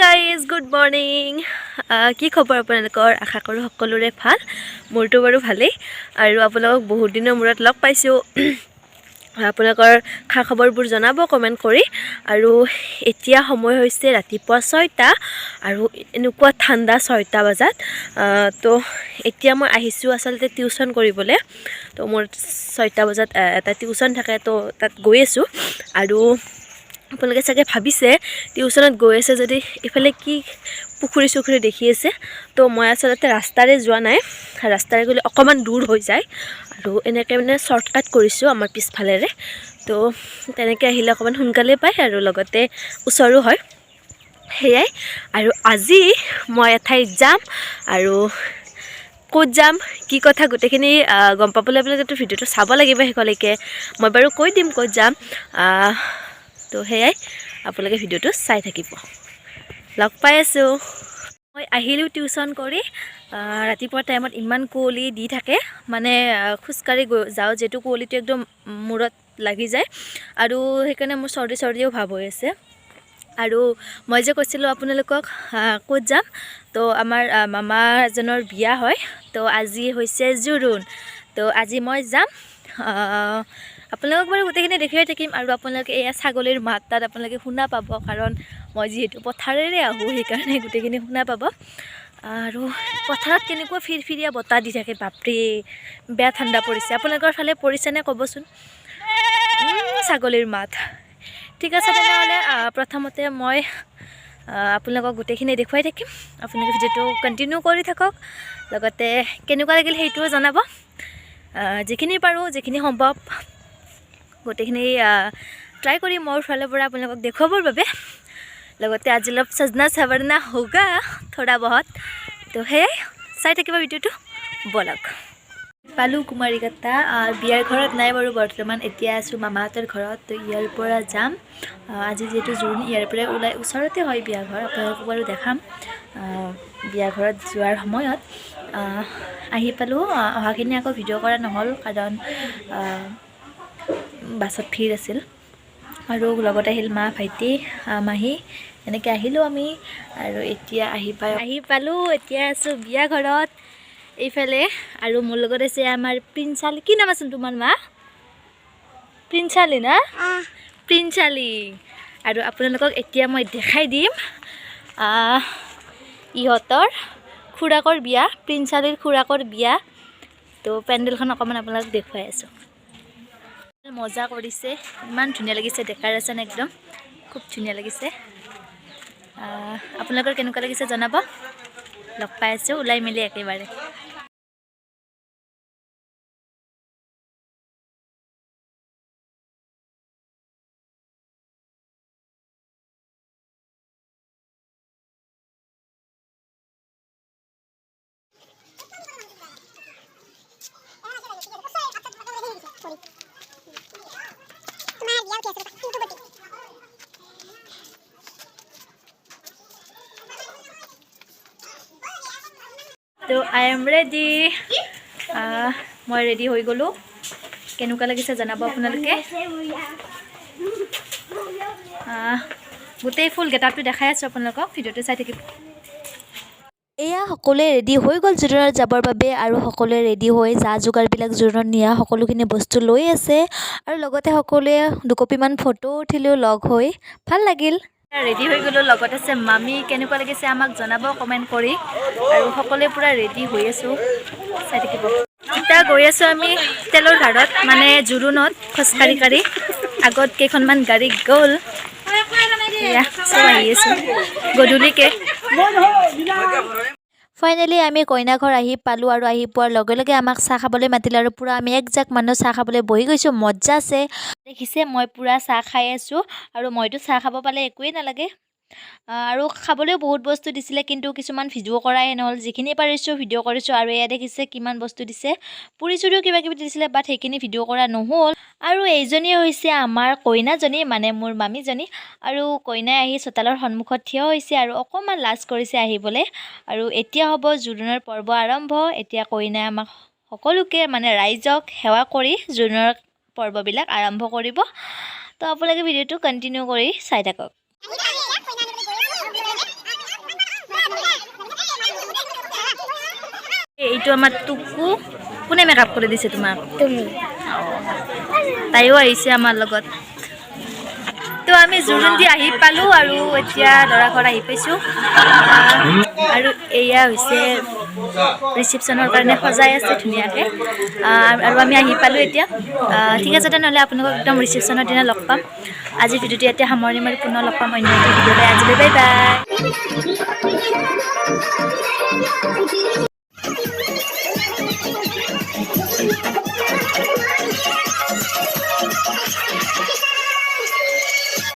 Guys, good morning. কি খবৰ আপোনালোকৰ? আশা কৰোঁ সকলোৰে ভাল। মোৰতো বাৰু ভালেই। আৰু আপোনালোকক বহুত দিনৰ মূৰত লগ পাইছোঁ। আপোনালোকৰ খা খবৰবোৰ জনাব কমেণ্ট কৰি। আৰু এতিয়া সময় হৈছে ৰাতিপুৱা 6টা আৰু এনেকুৱা ঠাণ্ডা 6টা বজাত। তো এতিয়া মই আহিছোঁ আচলতে টিউশ্যন কৰিবলৈ। তো মোৰ 6টা বজাত এটা টিউশ্যন থাকে, তো তাত গৈ আছোঁ। আৰু আপোনালোকে চাগে ভাবিছে, টিউশ্যনত গৈ আছে যদি ইফালে কি পুখুৰী চুখুৰী দেখি আছে। তো মই আচলতে ৰাস্তাৰে যোৱা নাই। ৰাস্তাৰে গ'লে অকণমান দূৰ হৈ যায় আৰু এনেকৈ মানে শ্বৰ্টকাট কৰিছোঁ আমাৰ পিছফালেৰে। তো তেনেকৈ আহিলে অকণমান সোনকালে পায় আৰু লগতে ওচৰো হয়, সেয়াই। আৰু আজি মই এঠাইত যাম আৰু ক'ত যাম, কি কথা, গোটেইখিনি গম পাবলৈ আপোনালোকেতো ভিডিঅ'টো চাব লাগিব শেষলৈকে। মই বাৰু কৈ দিম ক'ত যাম। তো সেয়াই, আপোনালোকে ভিডিঅ'টো চাই থাকিব। লগ পাই আছোঁ। মই আহিলোঁ টিউশ্যন কৰি। ৰাতিপুৱা টাইমত ইমান কুঁৱলী দি থাকে, মানে খোজকাঢ়ি গৈ যাওঁ যিহেতু কুঁৱলীটো একদম মূৰত লাগি যায় আৰু সেইকাৰণে মোৰ চৰ্দি চৰ্দিও ভাৱ হৈ আছে। আৰু মই যে কৈছিলোঁ আপোনালোকক ক'ত যাম, তো আমাৰ মামা এজনৰ বিয়া হয়। তো আজি হৈছে জোৰোণ, তো আজি মই যাম। আপোনালোকক বাৰু গোটেইখিনি দেখুৱাই থাকিম। আৰু আপোনালোকে এয়া ছাগলীৰ মাত তাত আপোনালোকে শুনা পাব, কাৰণ মই যিহেতু পথাৰেৰে আহোঁ, সেইকাৰণে গোটেইখিনি শুনা পাব। আৰু পথাৰত কেনেকুৱা ফিৰফিৰীয়া বতাহ দি থাকে, বাপৰে, বেয়া ঠাণ্ডা পৰিছে। আপোনালোকৰ ফালে পৰিছেনে ক'বচোন। ছাগলীৰ মাত। ঠিক আছে তেনেহ'লে, প্ৰথমতে মই আপোনালোকক গোটেইখিনি দেখুৱাই থাকিম। আপোনালোকে ভিডিঅ'টো কণ্টিনিউ কৰি থাকক, লগতে কেনেকুৱা লাগিল সেইটোও জনাব। যিখিনি পাৰোঁ, যিখিনি সম্ভৱ, গোটেইখিনি ট্ৰাই কৰিম মোৰ ফালৰ পৰা আপোনালোকক দেখুৱাবৰ বাবে। লগতে আজি অলপ सजना संवरना होगा थोड़ा बहुत। তো সেয়াই, চাই থাকিব ভিডিঅ'টো। ব'লক। পালোঁ কুমাৰীকাটা। বিয়াৰ ঘৰত নাই বাৰু বৰ্তমান, এতিয়া আছোঁ মামাহঁতৰ ঘৰত। তো ইয়াৰ পৰা যাম। আজি যিহেতু জোৰোণ, ইয়াৰ পৰাই ওলাই ওচৰতে হয় বিয়া ঘৰ। আপোনালোকক বাৰু দেখাম বিয়া ঘৰত যোৱাৰ সময়ত। আহি পালোঁ। অহাখিনি আকৌ ভিডিঅ' কৰা নহ'ল, কাৰণ বাছত ভিৰ আছিল। আৰু লগত আহিল মা, ভাইটি, মাহী, এনেকৈ আহিলোঁ আমি। আৰু এতিয়া আহি পালোঁ। এতিয়া আছোঁ বিয়া ঘৰত এইফালে। আৰু মোৰ লগত আছে আমাৰ প্ৰিন্সালী। কি নাম আছিল তোমাৰ মা? প্ৰিন্সালী না? প্ৰিন্সালী। আৰু আপোনালোকক এতিয়া মই দেখাই দিম ইহঁতৰ খুৰাকৰ বিয়া, প্ৰিন্সালীৰ খুৰাকৰ বিয়া। তো পেণ্ডেলখন অকণমান আপোনালোকক দেখুৱাই আছোঁ। মজা কৰিছে, ইমান ধুনীয়া লাগিছে। ডেক'ৰেশ্যন একদম খুব ধুনীয়া লাগিছে। আপোনালোকৰ কেনেকুৱা লাগিছে জনাব। লগ পাই আছোঁ ওলাই মেলি একেবাৰে। তো I am ready। মই ৰেডি হৈ গ'লোঁ। কেনেকুৱা লাগিছে জনাব আপোনালোকে। গোটেই ফুল গেটআপটো দেখাই আছোঁ আপোনালোকক, ভিডিঅ'টো চাই থাকিব। এয়া সকলোৱে ৰেডি হৈ গ'ল জোৰোণত যাবৰ বাবে। আৰু সকলোৱে ৰেডি হৈ যা যোগাৰবিলাক, জোৰোণত নিয়া সকলোখিনি বস্তু লৈ আছে। আৰু লগতে সকলোৱে দুকপিমান ফটো উঠিলোঁ লগ হৈ, ভাল লাগিল। ৰেডি হৈ গ'লোঁ, লগত আছে মামী। কেনেকুৱা লাগিছে আমাক জনাব কমেণ্ট কৰি। আৰু সকলোৱে পূৰা ৰেডি হৈ আছোঁ, চাই থাকিব। এতিয়া গৈ আছোঁ আমি তেলৰ ঘাৰত, মানে জোৰোণত খোজকাঢ়ি কাঢ়ি। আগত কেইখনমান গাড়ী গ'ল। এয়া চব আহি আছোঁ গধূলিকে। ফাইনেলি আমি কইনা ঘৰ আহি পালোঁ। আৰু আহি পোৱাৰ লগে লগে আমাক চাহ খাবলৈ মাতিলে আৰু পূৰা আমি একজাক মানুহ চাহ খাবলৈ বহি গৈছোঁ। মজা আছে। দেখিছে, মই পূৰা চাহ খাই আছোঁ। আৰু মইতো চাহ খাব পালে একোৱেই নালাগে। আৰু খাবলৈও বহুত বস্তু দিছিলে, কিন্তু কিছুমান ভিডিঅ' কৰাই নহ'ল। যিখিনি পাৰিছোঁ ভিডিঅ' কৰিছোঁ। আৰু এয়া দেখিছে, কিমান বস্তু দিছে। পুৰি চুৰিও কিবা কিবি দিছিলে, বাট সেইখিনি ভিডিঅ' কৰা নহ'ল। আৰু এইজনী হৈছে আমাৰ কইনাজনী, মানে মোৰ মামীজনী। আৰু কইনাই আহি চোতালৰ সন্মুখত থিয় হৈছে আৰু অকণমান লাজ কৰিছে আহিবলৈ। আৰু এতিয়া হ'ব জোৰোণৰ পৰ্ব আৰম্ভ। এতিয়া কইনাই আমাক সকলোকে, মানে ৰাইজক সেৱা কৰি জোৰোণৰ পৰ্ববিলাক আৰম্ভ কৰিব। তো আপোনালোকে ভিডিঅ'টো কণ্টিনিউ কৰি চাই থাকক। এইটো আমাৰ টুকু। কোনে মেকআপ কৰি দিছে তোমাক? তুমি। তাইও আহিছে আমাৰ লগত। তো আমি জোৰোণ দি আহি পালোঁ আৰু এতিয়া দৰা ঘৰ আহি পাইছোঁ। আৰু এয়া হৈছে ৰিচিপশ্যনৰ কাৰণে সজাই আছে ধুনীয়াকৈ। আৰু আমি আহি পালোঁ এতিয়া। ঠিক আছে, তেনেহ'লে আপোনালোকক একদম ৰিচিপশ্যনৰ দিনা লগ পাম। আজিৰ ভিডিঅ'টো ইয়াতে সামৰণি মাৰি পুনৰ লগ পাম অন্য এটা ভিডিঅ'লৈ। আজিলৈ বাই বাই।